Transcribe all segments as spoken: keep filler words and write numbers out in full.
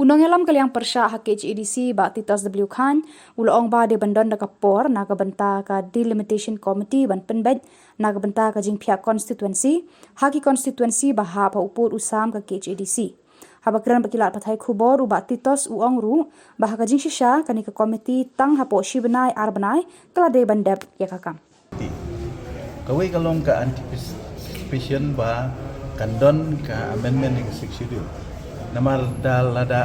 Nongïalam ka liang pyrshah ha K H A D C Bah Titos W Chyne u la ong ba dei ban don da ka por na ka bynta ka Delimitation Committee ban pynbeit na ka bynta ka jingphiah constituency ha ki constituency ba hap ha u pud u sam ka K H A D C. Haba kren bad ki lad pathai khubor, u Bah Titos u ong ruh ba ha ka jingshisha kane ka committee tang hapoh shi bnai ar bnai ka la dei ban dep ïa ka kam. Kawei ka long ka anticipation ba kan don ka amendment ïa ka Sixth Schedule. Namar da lada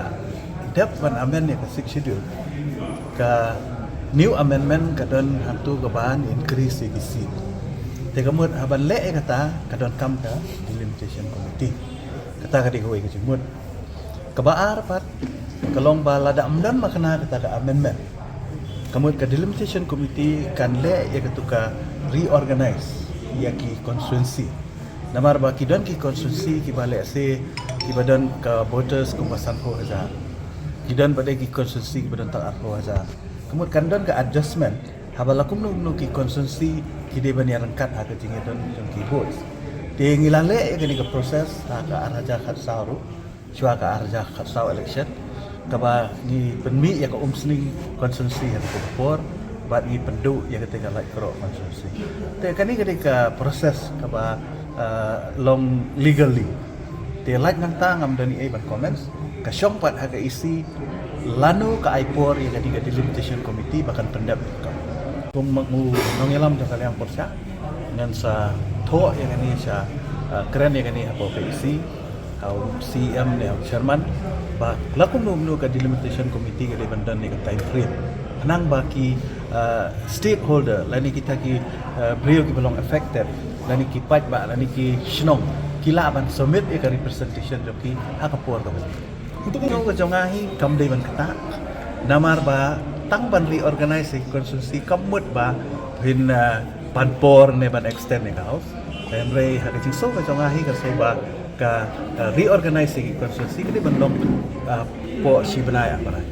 dep ban amend ïa ka Sixth Schedule, ka new amendment ka don hangto ka ban increase ïa ki seat. Te ka mut haba leh ïa kata ka don kam ka Delimitation Committee. Kata ka dei kawei ka jingmut. Kaba ar pat ka long ba lada ym don ma kane kata ka amendment, ka mut ka Delimitation Committee kan leh ïa katu ka reorganize ïa ki constituency. Namar ba ki don ki constituency kiba lehse kiba don ka voters kumba sanphew hajar. Ki don pat de ki constituency kiba don tang arphew hajar. Ka mut kan don ka adjustment haba la kumno kumno ki constituency ki dei ban ïaryngkat ha ka jingïadon jong ki votes. Te ngi la leh ïa kane ka process ha ka ar hajar khatsaw ruh, shuwa ka ar hajar khatsaw election, kaba ngi pynmih ïa ka Umsning constituency ha ka por bad ngi pynduh ïa kata ka Laitkroh constituency. Te kane ka dei ka process kaba long legally. Te lait nangta ngam don ei ban comments. Ka shong pat ha ka E C lano ka ai por ïa kane ka Delimitation Committee ba kan pyndep ïa ka kam. Kum u nongïalam jong ka liang pyrshah, ngan sa thoh ïa kane sa kren ïa kane hapoh ka E C, ha u C E M ne ha u chairman, ba la kumno kumno ka Delimitation Committee ka dei ban don ïa ka time frame. Khnang ba ki stakeholder lane kita ki briew kiba long affected lane ki paidbah lane ki shnong ki lah ban submit ïa ka representation jong ki ha ka por kaba Kynnoh ka jong nga hi kam dei ban ktah namar ba tang ban reorganize ïa ki constituency kam mut ba phin pan por ne ban extend ïa ka house. Hynrei ha ka jingsngew ka jong nga hi ka sngew ba ka reorganize ïa ki constituency ka dei ban long hapoh shi bnai ar bnai.